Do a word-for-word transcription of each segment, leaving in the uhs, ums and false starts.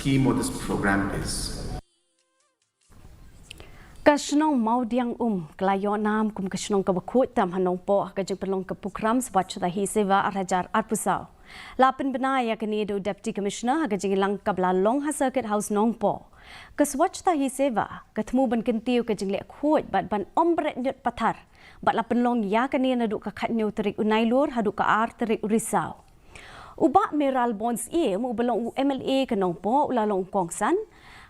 theme of this program is. Ka shnong Mawdiangum ka la ïoh nam kum ka shnong kaba khuid tam ha Nongpoh ha ka jingpynlong ka prokram Swachhata Hi Seva ar hajar arphew saw. La pynbna ïa kane da u Deputy Commissioner ha ka jingïalang kaba la long ha Circuit House Nongpoh. Ka Swachhata Hi Seva ka thmu ban kyntiew ka jingleh khuid bad ban ym bret ñiut pathar, bad la pynlong ïa kane naduh ka khathynñiew tarik u Nailur haduh ka ar tarik u Risaw. U Bah Mayralborn Syiem uba long u MLA ka Nongpoh u la long u kongsan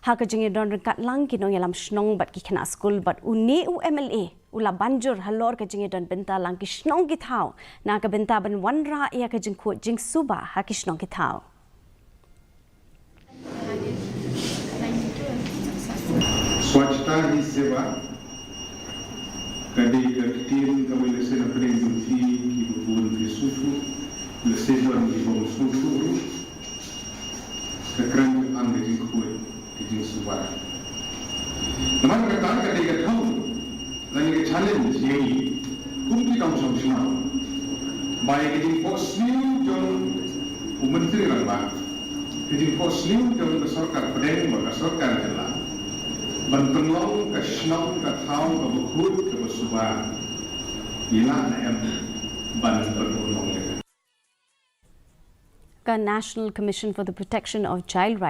ha ka jingïadon ryngkat lang ki nongïalam shnong bad ki khynnah skul, bad une u MLA u la ban jur halor ka jingïadon bynta lang ki shnong ki thaw na ka bynta ban wanrah ïa ka jingkhuid jingsuba ha ki shnong ki thaw. Swachhata Hi Seva ka dei ka ktien kaba lehse na pdeng jong phi kiba bun phi sngewthuh, lehse don kiba ym sngewthuh ruh. Ka kren tang ka jingkhuid ka jingsuba. Namar kata ka dei ka thaw lane ka challenge ïa ngi kum ki nongshong shnong ba ïa ka jingphohsniew jong u Myntri Rangbah, ka jingphohsniew jong ka sorkar pdeng bad ka sorkar jylla ban pynlong ka shnong ka thaw kaba khuid kaba suba. Ngi lah ne em ban pynurlong ïa ka? Ka National Commission for the Protection of Child Rights